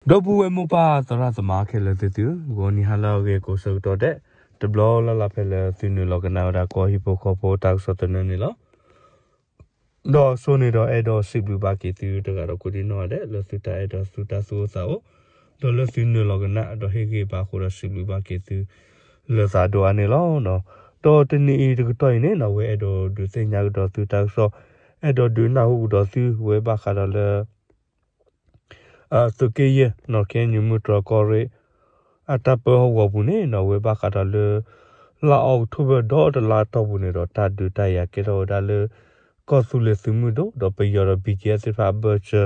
ဒီပုၢ်ဝဲၢ်မိၢ်ပၢ်သရၣ်သမါခဲလၢာ်သ့ၣ်သု, ဂီၤနံၤဟါလၢအဂ့ၤကိးဆၢကတီၢ်ဒဲး, တဘျီလၢ်လၢ်ဖဲလၢသုနုာ်လီၤကနၣ်ဝဲဒၣ်ကီၢ်ဟံၣ်ဖိဃီဖိတၢ်ကစီၣ်သနၢၣ်န့ၣ်လီၤ. ဒီးအဆိန့ၣ်ဒီးအဲၣ်ဒိးစံးဘျုးဘၣ်က့ၤသုတဂၤဒီးကိးဒံနီၢ်ဂၤဒဲး လၢသုတၢ်အဲၣ်ဒိးသုတၢ်သူၣ်အိၣ်သးအိၣ်, ဒီးလၢသုနုာ်လီၤကနၣ် ဒီးဟ့ၣ်ဂံၢ်ဘါအဃိဒီးစံးဘျုးဘၣ်က့ၤသု လၢသးဒိၣ်အါန့ၣ်လီၤ. ဒီးတနံၤအံၤတကတီၢ်အံၤန့ၣ်နီၢ် ဝဲအဲၣ်ဒိးဒုးသ့ၣ်ညါကဒီးသုတၢ်ကစီၣ်, အဲၣ်ဒိးဒုးနၢ်ဟူကဒီးသုဝဲဘၣ်ဃးဒီးလၢ သုးက့ယဲၢ်နီၢ် ခ့ၣ်အဲၣ်ယူၣ် မုၢ်တြီၢ်ကီၢ်ရ့ၣ် အတၢ်ပၢဟီၣ်ကဝီၤပူၤန့ၣ်နီၢ် ဝဲဘၣ်ဃးဒီးလၢ လါအီးကထိဘၢၣ်ဒီတလါအတီၢ်ပူၤန့ၣ်ဒီး တၢ်ဒုးတၢ်ယၤကဲထီၣ်ဝဲဒၣ်လၢ ကီၢ်သူလ့ၤသုးမုၢ်ဒိၣ် ဒီးပယီၤဒီး ဘံၣ်ကၠံၣ်အဲၣ်သ့ၣ်တဖၣ်အဘၢၣ်စၢၤ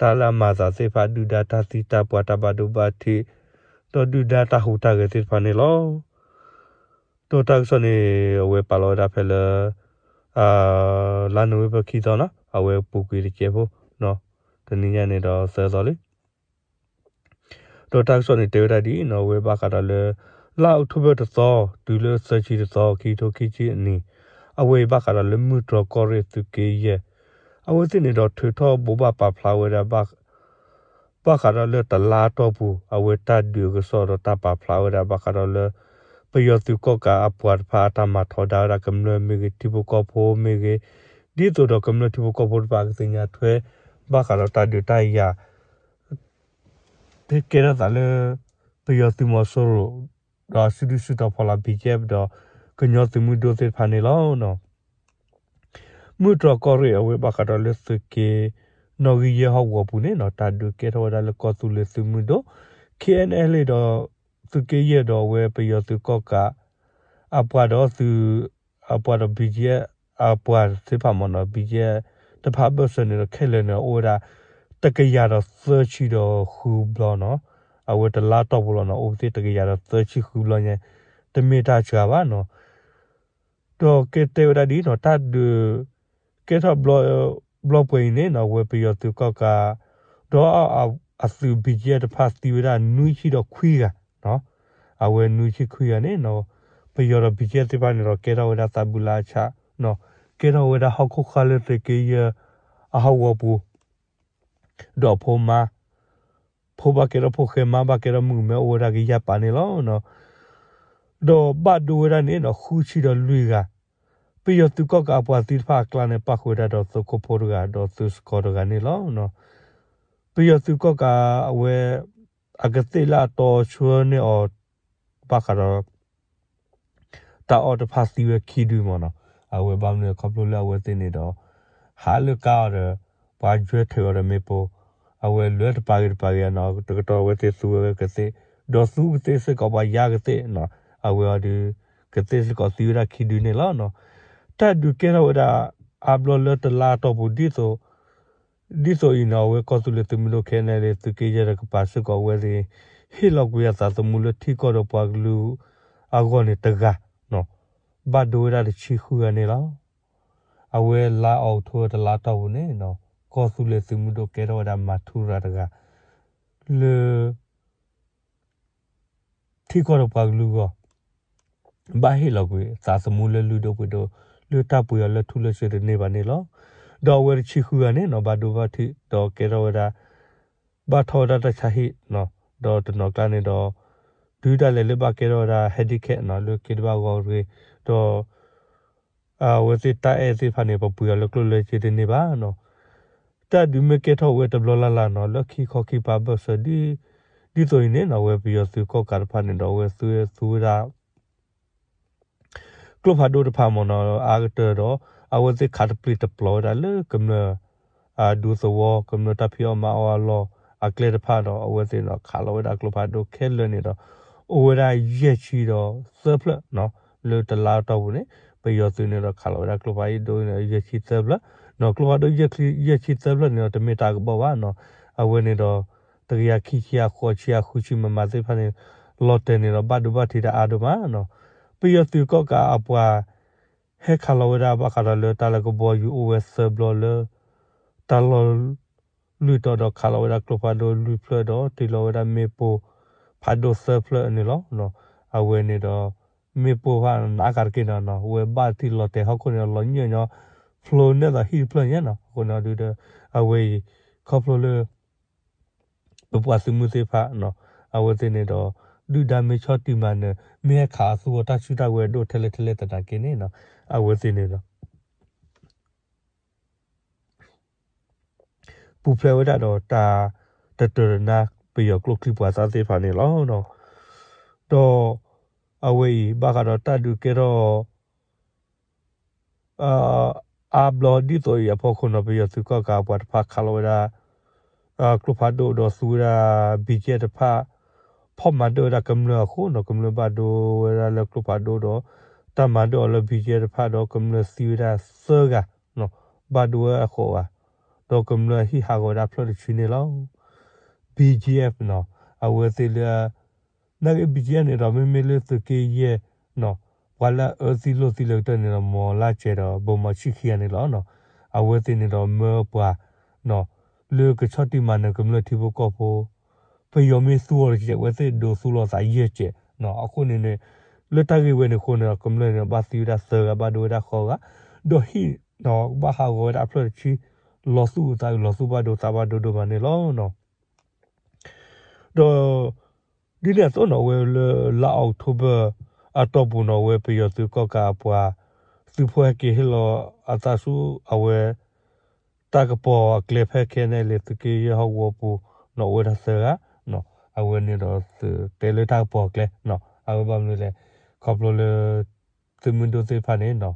တၢ်လၢအမၤသးသ့ၣ်တဖၣ် ဒုၣ်ဒါတၢ်သံတၢ်ပှၢ်တၢ်ဘၣ်ဒိဘၣ်ထံး ဒီးဒုၣ်ဒါတၢ်ဟူးတၢ်ဂဲၤသ့ၣ်တဖၣ်န့ၣ်လီၤ. ဒီးတၢ်ကစီၣ်န့ၣ် အဝဲပာ်လီၤဝဲဒၣ်ဖဲလၢ လါနိၣ်ဝ့ဘၢၣ်ခံသီနီၢ် အဝဲပူၤကွံာ်တစဲးဖိ တနံၤညါန့ၣ်ဒီးသၢသီလံ. ဒီးတၢ်ကစီၣ်န့ၣ်တဲဝဲဒၣ်ဒ်အံၤနီၢ် အဝဲဘၣ်ဃးဒီးလၢ လါအီးကထိဘၢၣ်တသီ တုၤလၢသၢဆံတသီ ခံကထိခံဆံအနံၣ် အဝဲအံၤဘၣ်ဃးဒီးလၢမုၢ်တြီၢ်ကီၢ်ရ့ၣ် သုးက့ယဲၢ် အဝဲသ့ၣ်န့ၣ်ဒီးထုးထီၣ်ဘိးဘၣ်ပာ်ဖျါဝဲဒၣ် ဘၣ်ဃးဒီးလၢတလါအတီၢ်ပူၤ အဝဲတၢ်ဒုးအကစီၣ်ဒီးတၢ်ပာ်ဖျါဝဲဒၣ်ဘၣ်ဃးဒီးလၢ ပယီၤသုးကီၣ်ကးအပှၤတဖၣ်အတၢ်မၤထီဒါဝဲဒၣ်ကမျၢၢ်မ့ၢ်ဂ့ၤ ထံဖိကီၢ်ဖိမ့ၢ်ဂ့ၤ ဒ်သိးဒီးကမျၢၢ်ထံဖိကီၢ်ဖိတဖၣ်ကသ့ၣ်ညါထွဲ ဘၣ်ဃးဒီးတၢ်ဒုးတၢ်ယၤ ကဲထီၣ်သးလၢ ပယီၤသုးမီၤစိရိၤ ဒီးစုဒုၣ်စုတီၤဖီလာ် ဘံၣ်ကၠၢ် ဒီး ကညီသုးမုၢ်ဒိၣ်သ့ၣ်တဖၣ်န့ၣ်လီၤ. မုၢ်တြီၢ်ကီၢ်ရ့ၣ်အဝဲဘၣ်ဃးဒီးလၢသုးက့ နီၣ်ဂံၢ်ယဲၢ်ဟီၣ်ကဝီၤပူၤန့ၣ်နီၢ် တၢ်ဒုးကဲထီၣ်ဝဲဒၣ်လၢကီၢ်သူလ့ၤသုးမုၢ်ဒိၣ် ခ့ၣ်အဲၣ်ယူၣ် ဒီး သုးက့ယဲၢ်ဒီးအဝဲပယီၤသုးကီၣ်ကး အပှၤဒီးသုး အပှၤဒီး ဘံၣ်ကၠၢ် အပှၤသ့ၣ်တဖၣ်မ့ၢ်နီၢ် ဘံၣ်ကၠၢ် တဖၣ်အဘၢၣ်စၢၤန့ၣ်ဒီးခဲလၢာ်န့ၣ်အိၣ်ဝဲဒၣ် တကယၤဒီးသၢဆံဒီးဃုဘျီနီၢ် အဝဲတလါတီၢ်ပူၤလီၤနီၢ် အိၣ်ဝဲသ့ၣ်တကယၤဒီးသၢဆံဃုဘျီညါ တမ့ၢ်တၢ်စှၤဘၣ်နီၢ် ဒီးကဲတဲဝဲဒၣ်ဒ်အံၤနီၢ် တၢ်ဒုး ကဲထီၣ် ဘျီပှဲၤအံၤန့ၣ်နီၢ် အဝဲပယီၤသုးကီၣ်ကး ဒီး အသုး ဘံၣ်ကၠၢ် တဖၣ်သံဝဲဒၣ်နွံဆံဒီးခွံဂၤ အဝဲနွံဆံခွံဂၤန့ၣ်နီၢ် ပယီၤဒီး ဘံၣ်ကၠၢ် သ့ၣ်တဖၣ်န့ၣ်ဒီး ကဲထီၣ်ဝဲဒၣ်သးဘုလါဆး ကဲထီၣ်ဝဲဒၣ်ဟီၣ်ခိၣ်ဃၢ်လၢသုးက့ယဲၢ် အဟီၣ်ကဝီၤပူၤ ဒီးအဖိမါ ဖိဘၣ်ကဲထီၣ်ဖိဃဲ မါဘၣ်ကဲထီၣ်မုၣ်ကမဲ အိၣ်ဝဲဒၣ်ကယၢ်ပာ်န့ၣ်လီၤ. ဒီးဘၣ်ဒိဝဲဒၣ်န့ၣ်ဒီးဃုဆံဒီးလွံၢ်ဂၤ, ပယီၤသုးကီၣ်ကးအပှၤသံတဖၣ်အကျါန့ၣ် ပၣ်ဃုာ်ဝဲဒၣ်ဒီးသုးခိၣ်ဖိတဂၤ ဒီးသုးစကီၤတဂၤန့ၣ်လီၤ. ပယီၤသုးကီၣ်ကးအဝဲ အကသ့ၣ်လၢအတီဆှၢန့ၢ်အီၤ ဘၣ်ဃးဒီး တၢ်အီၣ်တဖၣ်သံဝဲခံဒုမ့ၢ်နီၤ, အဝဲဘၣ်မနုၤခီဖျိလၢအဝဲသ့ၣ်န့ၣ်ဒီး ဟးလၢကါအီၤဒီး ပှၤယွဲထၢးအီၤဒီးမ့ၢ်ပိၢ်, အဝဲလဲၤတပၤဂ့ၤတပၤဂ့ၤနီၤ, တကတီၢ်အဝဲသ့ၣ်သူဝဲကသ့ၣ်, ဒီးသူကသ့ၣ်စ့ၢ်ကီးပှၤယါကသ့ၣ်နီၤ, အဝဲအီၤဒီး ကသ့ၣ်စ့ၢ်ကီးသံဝဲဒၣ်ခံဒုန့ၣ်လီၤ. တၢ်ဒုးကဲထီၣ်ဝဲဒၣ် အါဘျီလၢတလါအတီၢ်ပူၤ ဒ်သိး ဒ်သိးအံၤနီၤ အဝဲကီၢ်သူလ့ၤသုးမုၢ်ဒိၣ် ခဲအံၤန့ၣ် သုးက့ယဲၢ်တကပၤစ့ၢ်ကီးအဝဲသ့ၣ် ဟ့ၣ်လီၤကွံာ်အသးသမူလၢထံကီၢ်ဒီးပှၤကလုာ်အဂီၢ်န့ၣ်တဂၤ, ဘၣ်ဒိဝဲဒၣ်တဆံဃုဂၤန့ၣ်လီၤ. အဝဲလါအီးကထိဘၢၣ်တလါတီၢ်ပူၤန့ၣ် ကီၢ်သူလ့ၤသုးမုၢ်ဒိၣ်ကဲထီၣ်ဝဲဒၣ်မၤထူရၤတဂၤ လၢ ထံကီၢ်ဒီးပှၤကလုာ်အဂီၢ် ဘၣ်ဟ့ၣ်လီၤကွံာ်သးသမူလၢလုၢ်ဒိၣ်ပှ့ၤဒိၣ် လၢတၢ်ပှ့ၤအီၤလၢထူလၢစ့တန့ၢ်ဘၣ်န့ၣ်လီၤ. ဒီးအဝဲတဆံဃုဂၤန့ၣ်နီၤ ဘၣ်ဒိဘၣ်ထံး ဒီးကဲထီၣ်ဝဲဒၣ် ဘၣ်ထီၣ်ဝဲဒၣ်တၢ်ဆါဟံၣ်နီၤ, ဒီးတနီၤကျါန့ၣ်ဒီး တုၤဒၣ်လဲာ်လၢဘၣ်ကဲထီၣ်ဝဲဒၣ် handicap နီၤ လၢက့ၤတဘၣ်ဂီၤတဂ့ၤ, ဒီး အဝဲသ့ၣ်တၢ်အဲၣ်သ့ၣ်တဖၣ်န့ၣ် ပပှ့ၤအီၤလၢကျိၣ်လၢစ့တန့ၢ်ဘၣ်နီၤ. တၢ်ဒုးမ့ၢ်ကဲထီၣ်ဝဲတဘျီလၢ်လၢ်နီၤ လၢခံခီခံပၤဘၢၣ်စၢၤ ဒ်သိးအံၤန့ၣ်နီၤ အဝဲပယီၤသုးကီၣ်ကးတဖၣ်န့ၣ်ဒီး အဝဲသူဝဲဒၣ် ကျိဖးဒိၣ်တဖၣ်မ့ၢ်နီၤ အါကတၢၢ်ဒီး အဝဲသ့ၣ်ခးတပျ့ၤတပျီၤဝဲဒၣ်လၢကမျၢၢ် ဒူသဝီ ကမျၢၢ်တၢ်ဖံးအီၣ်မၤအီၣ်အလီၢ်အကျဲတဖၣ်ဒီး အဝဲသ့ၣ်ဒီးခးလီၤဝဲဒၣ်ကျိဖးဒိၣ်ခဲလၢာ်န့ၣ်ဒီး အိၣ်ဝဲဒၣ်ယဲၢ်ဆံဒီးသၢဖျၢၣ်နီၤ လၢတလါအတီၢ်ပူၤန့ၣ် ပယီၤသုးန့ၣ်ဒီးခးလီၤဝဲဒၣ်ကျိဖးဒိၣ်န့ၣ် ယဲၢ်ဆံသၢဖျၢၣ်နီၤ ကျိဖးဒိၣ်ယဲၢ်ဆံသၢဖျၢၣ်န့ၣ်ဒီး တမ့ၢ်တၢ်ကဘီဘၣ်နီၤ အဝဲန့ၣ်ဒီး တကယၤခံဆံ အဃိးဆံ အဃုဆံ မမ သ့ၣ်တဖၣ်န့ၣ် လီၤတဲာ်န့ၣ်ဒီး ဘၣ်ဒိဘၣ်ထံးတၢ်အါဒိၣ်မးနီၤ ပယီၤသုးကီၣ်ကးအပှၤ ဟဲခးလီၤဝဲဒၣ်ဘၣ်ဃးဒီးလၢတၢ်လၢကဘီယူၤ အိၣ်ဝဲသၢဘျီလၢ တၢ်လီၢ်လွံၢ်တီၤဒီး ခးလီၤဝဲဒၣ်ကျိဖးဒိၣ်လွံၢ်ဖျၢၣ်ဒီး တ့ၢ်လီၤဝဲဒၣ်မ့ၣ်ပိၢ်ဖးဒိၣ်သၢဖျၢၣ်န့ၣ်လီၤ. အဝဲန့ၣ်ဒီး မ့ၣ်ပိၢ်ဖးနးကးတက့ၢ်နီၤ ဝဲဘၣ်တံၢ်လီၤတဲာ်ဟီၣ်ခိၣ်န့ၣ် လီၤညၣ်ညီ ဖျိန့ၢ်သိးဟံၣ်တဖျၢၣ်ညါနီၤ အဃိန့ၣ်ဒုးဒီး အဝဲအံၤ ခီဖျိလၢ ပပှၤသုးမုၢ်သ့ၣ်တဖၣ်နီၤ, အဝဲသ့ၣ်န့ၣ်ဒီး ဒုၣ်ဒါမ့ၢ်ဆီၣ်တံၢ်မၤနၢၤ မ့ၢ်ဟဲခးအသူအီၤတၢ်ဆူၣ်တၢ်ဝဲဒိၣ်ထဲလဲၣ်ထဲလဲၣ်သနာ်က့န့ၣ်နီၤ, အဝဲသ့ၣ်န့ၣ်ဒီး ပူၤဖျဲးဝဲဒၣ်ဒီးတၢ်တတၢၢ်တနါ ပယီၤကျိချံပှၤသၣ်သ့ၣ်တဖၣ်န့ၣ်လီၤ. ဒီးအဝဲအံၤ ဘၣ်ဃးဒီးတၢ်ဒုးကဲထီၣ် အါဘျီဒ်သိးအံၤအဖီခိၣ်နီၤ ပယီၤသုးကီၣ်ကးပှၤတဖၣ်ခးလီၤဝဲဒၣ် ကျိဖးဒိၣ်ဒီးသူဝဲဒၣ် ဘံကဲတဖၣ် ဖီၣ်မၤဒၢၣ်ဝဲဒၣ်ကမျၢၢ်အဃိနီၤ ကမျၢၢ်ဘၣ်ဒိဝဲဒၣ်လၢကျိဖးဒိၣ်ဒီး တၢ်မၤဒၢၣ်အီၤလၢဘံကဲတဖၣ်ဒီးကမျၢၢ်သံဝဲဒၣ်သၢဂၤ ဘၣ်ဒိဝဲအဃိးဂၤ ဒီးကမျၢၢ်ဟံၣ်ဟးဂီၤဝဲဒၣ်ဖျၢၣ်တဆံန့ၣ်လီၤ. ဘံကဲနီၤ အဝဲသ့ၣ်လၢ နာ်က့ ဘံကဲန့ၣ်ဒီး မ့မ့ၢ်လၢသုးက့ယဲၢ်နီၤ ပှၤလၢအအၢသံလိာ်သံလၢကတၢၢ်န့ၣ်ဒီး မီၤလၢ်စဲးဒီး ဘိမီၤဆံၣ်ခံဂၤန့ၣ်လီၤ. အဝဲသ့ၣ်န့ၣ်ဒီးမၢပှၤ လၢကဆီၣ်တံၢ်မၤနၢၤကမျၢၢ်ထံဖိကီၢ်ဖိ ပယီၤမ့ၢ်သူအီၤတကဲး အဝဲသ့ၣ်ဒိးသူလီၤသးယဲၢ်ကဲးနီၤ အဃိန့ၣ်န့ၣ် လၢတၢ်ဂ့ၢ်ဝဲန့ၣ်အဃိန့ၣ်ဒီး ကမျၢၢ်န့ၣ်ဒီး ဘၣ်သံဝဲဒၣ်သၢဂၤ ဘၣ်ဒိဝဲဒၣ်ဃိးဂၤ ဒီးဟံၣ်နီၤ ဘၣ်ဟးဂီၤဝဲဒၣ်အဖျၢၣ်တဆံ လီၤသူၣ်အုးသးအုး လီၤသူၣ်ဘၣ်ဒိသးဘၣ်ဒိဒိၣ်မးန့ၣ်လီၤ. ဒီး ဒ်န့ၣ်အသိးနီၤ အဝဲလၢလါအီးကထိဘၢၣ် အတီၢ်ပူၤနီၤ အဝဲပယီၤသုးကီၣ်ကးအပှၤ သုးဖိဟဲက့ၤဟ့ၣ်လီၤအသးဆူအဝဲ တၢ်ကပီၤအကျဲဖဲ ခဲအံၤန့ၣ် လၢသုးက့ယဲၢ်ဟီၣ်ကဝီၤပူၤ နီၤ အိၣ်ဝဲဒၣ်သၢဂၤ အဝဲန့ၣ်ဒီးသုးတဲလၢတၢ်ကပီၤအကျဲနီၤ အဝဲဘၣ်မနုၤလဲၣ် ခီဖျိလၢ သုးမုၢ်ဒိၣ်သ့ၣ်တဖၣ်န့ၣ်နီၤ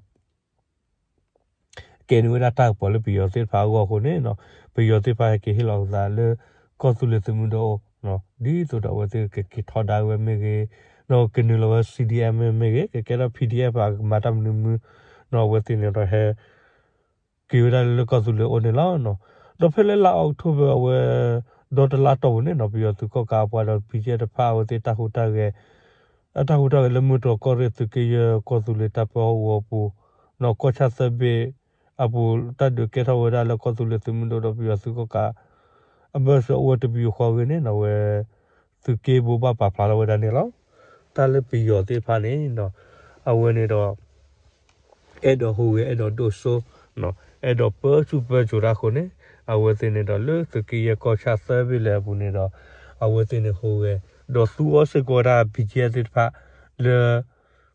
ကဲန့ၢ်ဝဲဒၣ်တၢ်ကပီၤလၢပယီၤသ့ၣ်တဖၣ်အဂီၢ်အဃိန့ၣ်နီၤ ပယီၤသ့ၣ်တဖၣ်ဟဲက့ၤဟ့ၣ်လီၤအသးလၢ ကီၢ်သူလ့ၤသုးမုၢ်ဒိၣ်အအိၣ် ဒ်သိးဒီးအဝဲသ့ၣ်ကက့ၤထီဒါဝဲမ့ၢ်ဂ့ၤ ဒီးကနုာ်လီၤဝဲ C D M မ့ၢ်ဂ့ၤ ကကဲထီၣ် P D F အကမၤတၢ်မနုၤမနုၤ အဝဲသ့ၣ်န့ၣ်ဒီးဟဲ က့ၤဝဲဒၣ်လၢကီၢ်သူလ့ၤအအိၣ်န့ၣ်လီၤ. ဒီးဖဲလၢလါအီးကထိဘၢၣ်အဝဲ ဒီတလါတီၢ်ပူၤန့ၣ်နီၤ ပယီၤသုးကီၣ်ကးအပှၤဒီး ဘံကဲတဖၣ် အဝဲသ့ၣ်တၢ်ဟူးတၢ်ဂဲၤ အတၢ်ဟူးတၢ်ဂဲၤလၢမုၢ်တြီၢ်ကီၢ်ရ့ၣ်သုးက့ယဲၢ်ကီၢ်သူလ့ၤတၢ်ပၢဟီၣ်ကဝီၤအပူၤ နီၢ်ကီၢ်ဆၣ်သၢဘ့ၣ်အပူၤ တၢ်ဒုးကဲထီၣ်ဝဲဒၣ်လၢကီၢ်သူလ့ၤသုးမုၢ်ဒိၣ်ဒီးပယီၤသုးကီၣ်ကး အဘၢၣ်စၢၤအိၣ်ဝဲတပယူာ်ဃီအဂ့ၢ်န့ၣ်နီၤ အဝဲ သုးက့ဘိးဘၣ်ပာ်ဖျါလီၤဝဲဒၣ်န့ၣ်လီၤ. တၢ်လၢပယီၤသ့ၣ်တဖၣ်န့ၣ်နီၤ အဝဲန့ၣ်ဒီး အဲၣ်ဒိးဟူးဂဲၤ အဲၣ်ဒိးဒိၣ်စိ အဲၣ်ဒိးပၢဆူၣ်ပၢစိးတၢ်အဃိန့ၣ် အဝဲသ့ၣ်န့ၣ်ဒီး လၢသုးက့ယဲၢ်ကီၢ်ဆၣ်သၢဘ့ၣ်လၢအပူၤန့ၣ်ဒီး အဝဲသ့ၣ်န့ၣ်ဟူးဂဲၤ ဒီးသူအီၤစ့ၢ်ကီးဝဲဒၣ် ဘံကဲသ့ၣ်တဖၣ် လၢ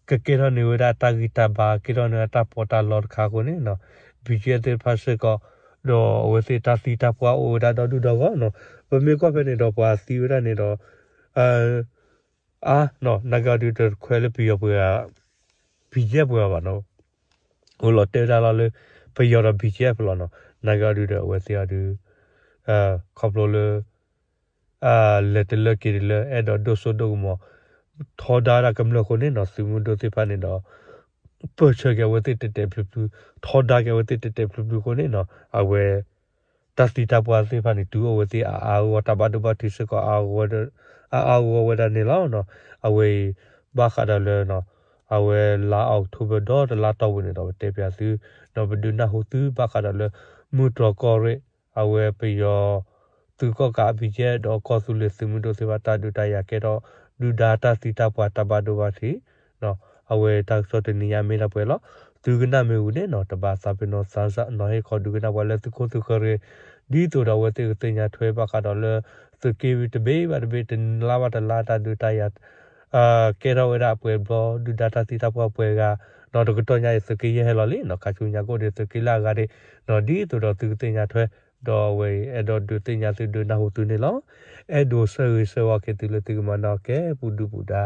ကကဲထီၣ်န့ၢ်ဝဲဒၣ်တၢ်ဂံၢ်တၢ်ဘါ ကဲထီၣ်န့ၢ်ဝဲတၢ်ပီးတၢ်လီတခါအဃိန့ၣ်နီၤ ဘံကဲသ့ၣ်တဖၣ်စ့ၢ်ကီး ဒီးအဝဲသ့ၣ်တၢ်သံတၢ်ပှၢ်အိၣ်ဝဲဒၣ်ဒီဒူၣ်ဒီဂီၢ်နီၤ ပမ့ၢ်ကွၢ်ဖဲန့ၣ်ဒီးပှၤသံဝဲဒၣ်န့ၣ်ဒီး အါနီၤ နာ်က့အီၤဒုးတခွဲးလၢပယီၤပှဲၤဂၤ ဘံကဲပှဲၤဂၤဘၣ်နီၤ အိၣ်လီၤတဲာ်ဝဲဒၣ်လီၤလၢ ပယီၤဒီးဘံကဲပလီၤနီၤ နာ်က့အီၤဒုးဒီးအဝဲသ့ၣ်အီၤဒုး ခီဖျိလၢ လဲၤတလၢက့ၤတလၢ အဲၣ်ဒိးဒိၣ်စိဒိၣ်ကမီၤ ထီဒါဝဲဒၣ်ကမျၢၢ်အဃိန့ၣ်နီၤ သုးမုၢ်ဒိၣ်သ့ၣ်တဖၣ်န့ၣ်ဒီး ပၢၢ်ဆၢက့ၤအဝဲသ့ၣ်တဲာ်တဲာ်ဖျုးဖျုး ထီဒါက့ၤအဝဲသ့ၣ်တဲာ်တဲာ်ဖျုးဖျုးအဃိန့ၣ်နီၤ အဝဲ တၢ်သံတၢ်ပှၢ်သ့ၣ်တဖၣ်န့ၣ် တုၤအိၣ်ဝဲသ့ၣ်အအါအါဂီၢ်ဂီၢ် တၢ်ဘၣ်ဒိဘၣ်ထံးစ့ၢ်ကီး အအါအါဂီၢ်ဂီၢ်ဝဲဒၣ်န့ၣ်လီၤ. အဝဲအံၤ ဘၣ်ဃးဒီးလၢ အဝဲလါအီးကထိဘၢၣ်ဒီတလါတီၢ်ပူၤန့ၣ်ဒီး ပတဲပၠးသု ဒီးပဒုးနၢ်ဟူသုဘၣ်ဃးဒီးလၢ မုၢ်တြီၢ်ကီၢ်ရ့ၣ် အဝဲပယီၤ သုးကီၣ်ကး ဘံကဲ ဒီးကီၢ်သူလ့ၤသုးမုၢ်ဒိၣ်သ့ၣ်တဖၣ်တၢ်ဒုးတၢ်ယၤကဲထီၣ် ဒုၣ်ဒါတၢ်သံတၢ်ပှၢ်တၢ်ဘၣ်ဒိဘၣ်ထံး အဝဲတၢ်ကစီၣ်တနံၤညါမ့ၢ်ဒၣ်ပှဲၤလီၤ. သုကနၣ်မ့ၢ်ဝံၤန့ၣ်နီၤ တဘၣ်သးပ့ၤနီၣ်သးစၢ်နီၤ ဟ့ၣ်ခီဒုးကနၣ်ပှၤလၢသုခိၣ်သုဃၢၤရ့ၣ် ဒ်သိးဒီးအဝဲသ့ၣ်ကသ့ၣ်ညါထွဲဘၣ်ဃးဒီးလၢ သုးက့တဘ့ၣ်ဘၣ်တဘ့ၣ် တနံၤလါဘၣ်တလါတၢ်ဒုးတၢ်ယၤ ကဲထီၣ်ဝဲဒၣ်ပှဲၤဘျီ ဒုၣ်ဒါတၢ်သံတၢ်ပှၢ်ပှဲၤဂၤ ဒီးတကတီၢ်ညါအံၤသုးက့ယဲၢ်ဟဲလီၤလံနီၤ ခါဆူညါကအိၣ်ဒီးသုးက့လၢအဂၤဒၣ် ဒီးဒ်သိးဒီးသုကသ့ၣ်ညါထွဲ ဒီးအဝဲအံၤအဲၣ်ဒိးဒုးသ့ၣ်ညါသုဒုးနၢ်ဟူသုန့ၣ်လီၤ. အဲၣ်ဒိးဆၢဂ့ၤဆၢဝါက့ၤသုလၢသုကမၤနၢၤကဲပူၤဒုၣ်ပူၤဒါ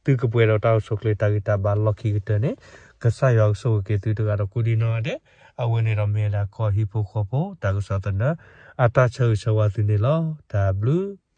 သုကပှဲၤဒီးတၢ်အိၣ်ဆူၣ်အိၣ်ချ့တၢ်ဂံၢ်တၢ်ဘါလီၢ်ခံကတၢၢ်န့ၣ် ကစၢ်ယွၤကဆိၣ်ဂ့ၤက့ၤသုတဂၤဒီးကိးဒံနီၢ်ဂၤဒဲး အဝဲန့ၣ်ဒီးမ့ၢ်ဝဲဒၣ်ကီၢ်ဟံၣ်ဖိဃီဖိ တၢ်ကစီၣ်သနၢၣ် အတၢ်ဆၢဂ့ၤဆၢဝါသုန့ၣ်လီၤ. တၢ်ဘျုး